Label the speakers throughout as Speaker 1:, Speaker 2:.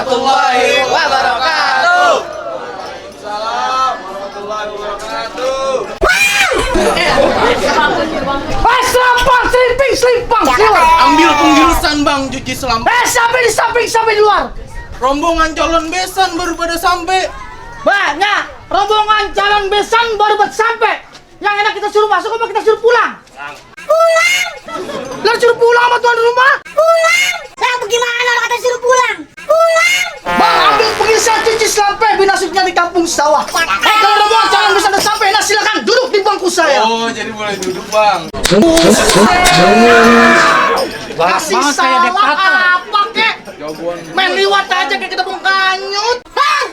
Speaker 1: warahmatullahi wabarakatuh.
Speaker 2: Waalaikumsalam warahmatullahi wabarakatuh.
Speaker 3: Selampang, selimpang.
Speaker 1: Ambil penggilusan bang, cuci selampa.
Speaker 3: Sampai di luar.
Speaker 1: Rombongan calon besan baru pada sampai.
Speaker 3: Banyak rombongan calon besan baru sampai. Yang enak kita suruh masuk apa kita suruh pulang? Pulang. Lah suruh pulang sama tuan rumah? Pulang.
Speaker 4: Lah bagaimana orang kata suruh pulang? Pulang.
Speaker 3: Bang, ambil pengisian cuci sampai binasibnya di kampung sawah. Kalau rombongan calon besan udah sampai, nah silakan duduk di bangku saya.
Speaker 2: Oh, jadi boleh duduk bang.
Speaker 3: Kasih salah apa kek?
Speaker 2: Jawaban.
Speaker 3: Main liwat aja kayak kita kanyut.
Speaker 4: Bang,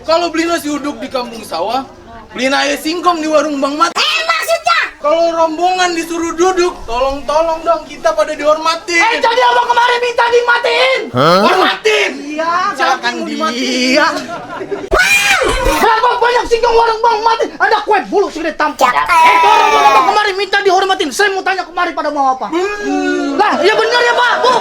Speaker 1: Kalau beli nasi uduk di kampung sawah, beli nasi singkong di warung Bang Mat.
Speaker 4: maksudnya?
Speaker 1: Kalau rombongan disuruh duduk, tolong dong kita pada dihormatin.
Speaker 3: Jadi abang kemarin minta dimatiin.
Speaker 1: Hormatin.
Speaker 3: Iya,
Speaker 1: Silakan dia.
Speaker 3: Berapa banyak singkong warung Bang Mati? Ada kue bulu segede tampar. Kalau abang kemarin minta dihormatin, saya mau tanya kemarin pada mau apa? Lah, ya benar ya Pak, Bu.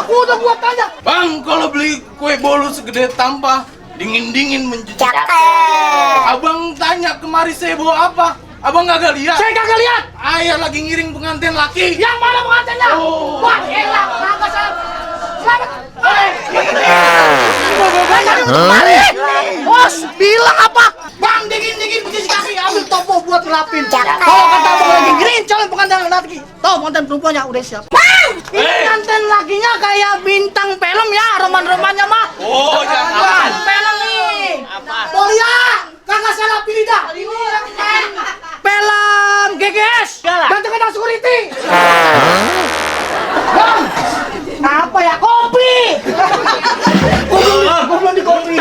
Speaker 3: Aku udah buat tanya.
Speaker 1: Bang, kalau beli kue bolu segede tampah, dingin mencuci. Abang tanya kemari saya bawa apa? Abang kagak lihat?
Speaker 3: Saya kagak lihat.
Speaker 1: Ayah lagi ngiring pengantin laki.
Speaker 3: Yang mana pengantinnya?
Speaker 1: Oh.
Speaker 3: Wah, elah, kagak salah. Selamat. Bos, bilang apa? Bang, dingin cuci kaki, ambil topo buat ngelapin. Kalau kata abang lagi ngiring calon pengantin laki. Tahu pengantin perempuannya udah siap. Bang, ini pengantin lakinya kayak bintang film ya, roman-romannya mah.
Speaker 1: Oh, jangan.
Speaker 3: Film nih. Oh iya, kagak salah pilih dah. Ini yang main film GGS. Ganteng-ganteng security. Bang, apa ya? Kopi. Gua belum di kopi.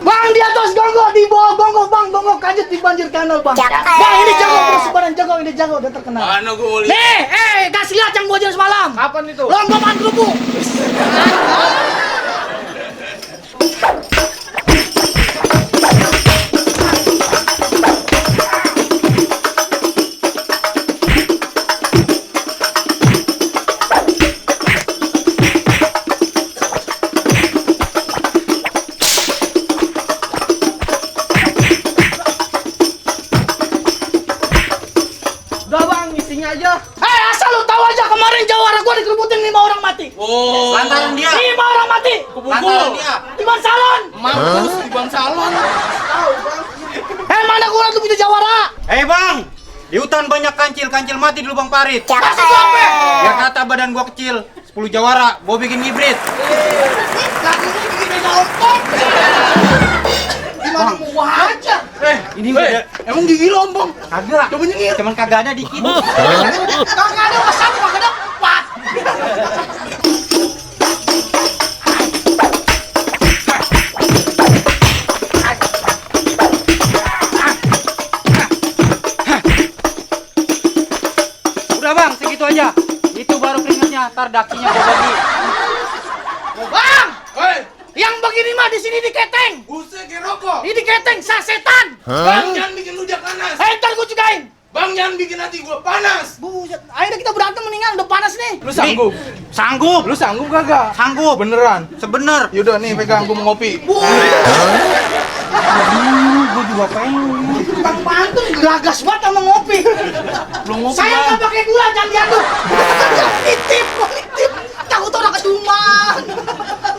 Speaker 3: Bang, di atas gonggong, di bawah gonggong, Bang. Gonggong kajet di banjir kanal, Bang. Bang, ini jago terus sebaran jago, ini jago udah terkenal.
Speaker 1: Mana gua mau lihat?
Speaker 3: Nih, kasih lihat yang gua jalan semalam.
Speaker 2: Kapan itu?
Speaker 3: Lomba makan kerupuk. Udah Bang, isinya aja. Asal lu tahu aja kemarin jawara gua dikerubutin 5 orang mati.
Speaker 1: Oh,
Speaker 2: Lantaran dia.
Speaker 3: 5 orang mati.
Speaker 2: Lantaran dia.
Speaker 3: Di Bang Salon.
Speaker 1: mampus di Bang Salon.
Speaker 3: Mana gua tuh punya jawara?
Speaker 5: Bang, di hutan banyak kancil mati di lubang parit.
Speaker 3: Kasih gua apa?
Speaker 5: Ya kata badan gua kecil, 10 jawara, gua bikin hibrid.
Speaker 3: Lagi ini bikin beda ompong. Gimana gua aja?
Speaker 5: Ini udah
Speaker 1: Emang gigi lompong?
Speaker 5: kagak.
Speaker 1: Coba nyengir.
Speaker 5: Cuman kagak ada dikit.
Speaker 3: Kagak ada mas satu, kagak ada 4.
Speaker 5: Udah Bang, segitu aja. Itu baru keringatnya, ntar dakinya gua bagi.
Speaker 3: Bang,
Speaker 1: Hei,
Speaker 3: yang begini mah di sini diketeng.
Speaker 1: buset kayak rokok.
Speaker 3: Ini diketeng sasetan.
Speaker 1: Bang, jangan bikin rujak panas.
Speaker 3: Ntar gua cukain.
Speaker 1: Bang, jangan bikin hati gua panas.
Speaker 3: Buset, akhirnya kita berantem mendingan udah panas nih.
Speaker 1: Lu sanggup?
Speaker 5: Sanggup.
Speaker 1: Lu sanggup kagak?
Speaker 5: Sanggup.
Speaker 1: Beneran?
Speaker 5: Sebener.
Speaker 1: Yaudah nih, pegang gua mau ngopi.
Speaker 5: Gua juga pengen.
Speaker 3: Bang Pantun geragas banget sama ngopi.
Speaker 1: Belum ngopi,
Speaker 3: Saya
Speaker 1: Bang.
Speaker 3: nggak pakai gula, jangan diaduk. Kolektif. Takut orang keduman.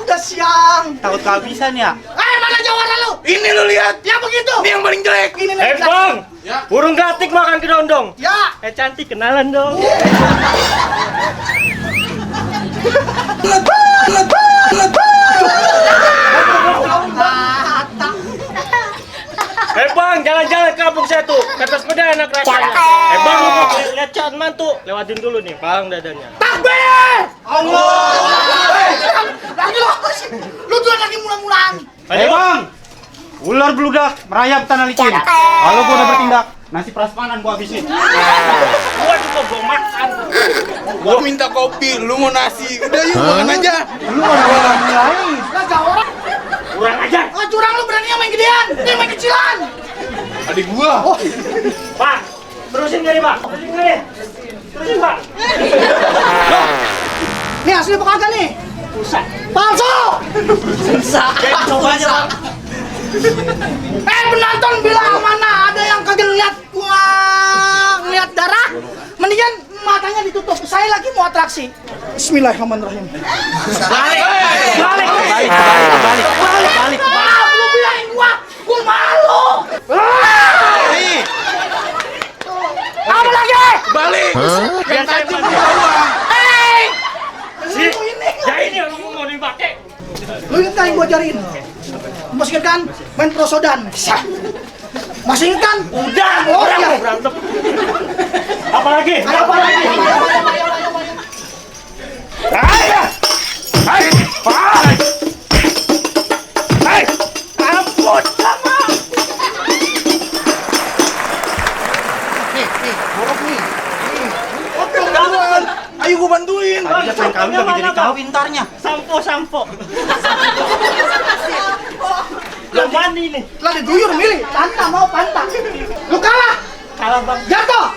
Speaker 3: Udah siang.
Speaker 5: Takut kehabisan ya?
Speaker 3: Mana jawara lu?
Speaker 1: Ini lu lihat.
Speaker 3: Ya begitu.
Speaker 1: Ini yang paling jelek.
Speaker 3: Ini lagi.
Speaker 6: Bang,
Speaker 1: Ya.
Speaker 6: burung gatik makan kedondong.
Speaker 3: Ya.
Speaker 6: Cantik kenalan dong. Bang, jalan-jalan ke kampung saya tuh. Kata sepeda enak rasanya. Bang, lu mau lihat calon mantu, lewatin dulu nih, Bang dadanya.
Speaker 3: Takbir! Lagi lu tuh lagi mula-mulaan.
Speaker 6: Ayo,
Speaker 5: Bang, ular beludak merayap tanah licin. Kalau gua udah bertindak, nasi prasmanan gua habisin.
Speaker 6: gua juga gua makan.
Speaker 1: Gua minta kopi, lu mau nasi. Udah yuk makan aja.
Speaker 5: Lu ada orang lain.
Speaker 3: Lah jawara.
Speaker 6: Kurang aja.
Speaker 3: Oh, curang lu berani yang main gedean. Dia main kecilan.
Speaker 1: Adik gua.
Speaker 6: Pak, terusin nggak nih, Pak? Terusin nggak nih? Terusin, Pak.
Speaker 3: Nih asli apa kagak nih?
Speaker 6: susah.
Speaker 3: Palsu! Susah.
Speaker 6: Coba aja bang.
Speaker 3: Penonton bilang mana ada yang kagak ngeliat darah? Mendingan matanya ditutup. Saya lagi mau atraksi. Bismillahirrahmanirrahim.
Speaker 6: Balik.
Speaker 3: Lu bilangin gua malu. Apa lagi?
Speaker 1: Balik. Yang tajam
Speaker 6: Balik.
Speaker 1: bawah.
Speaker 6: Si, ya ini yang mau dipakai.
Speaker 3: Lu ingat kan yang gua ajarin? Masih ingat kan? Main prosodan. Masih ingat kan?
Speaker 6: Udah,
Speaker 3: Oh,
Speaker 6: orang
Speaker 3: iya.
Speaker 6: mau berantem. Apalagi?
Speaker 3: Apa lagi?
Speaker 6: Ampun, sama.
Speaker 1: Bantuan. Ayo gua bantuin.
Speaker 5: Dia pengen kawin lagi jadi kawin ntarnya.
Speaker 6: Sampo. Yang mana ini?
Speaker 3: Lah diguyur milih. Pantah mau pantah. Lu kalah.
Speaker 6: Kalah bang.
Speaker 3: Jatuh.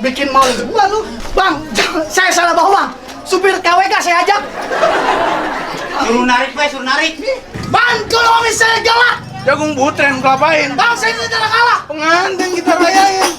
Speaker 3: Bikin malu gua lu. Bang, saya salah bawa bang. Supir KWK saya ajak.
Speaker 5: Suruh narik.
Speaker 3: Bang, kalau misalnya galak.
Speaker 1: Jagung putren kelapain.
Speaker 3: Bang, saya tidak kalah.
Speaker 1: Pengantin kita rayain.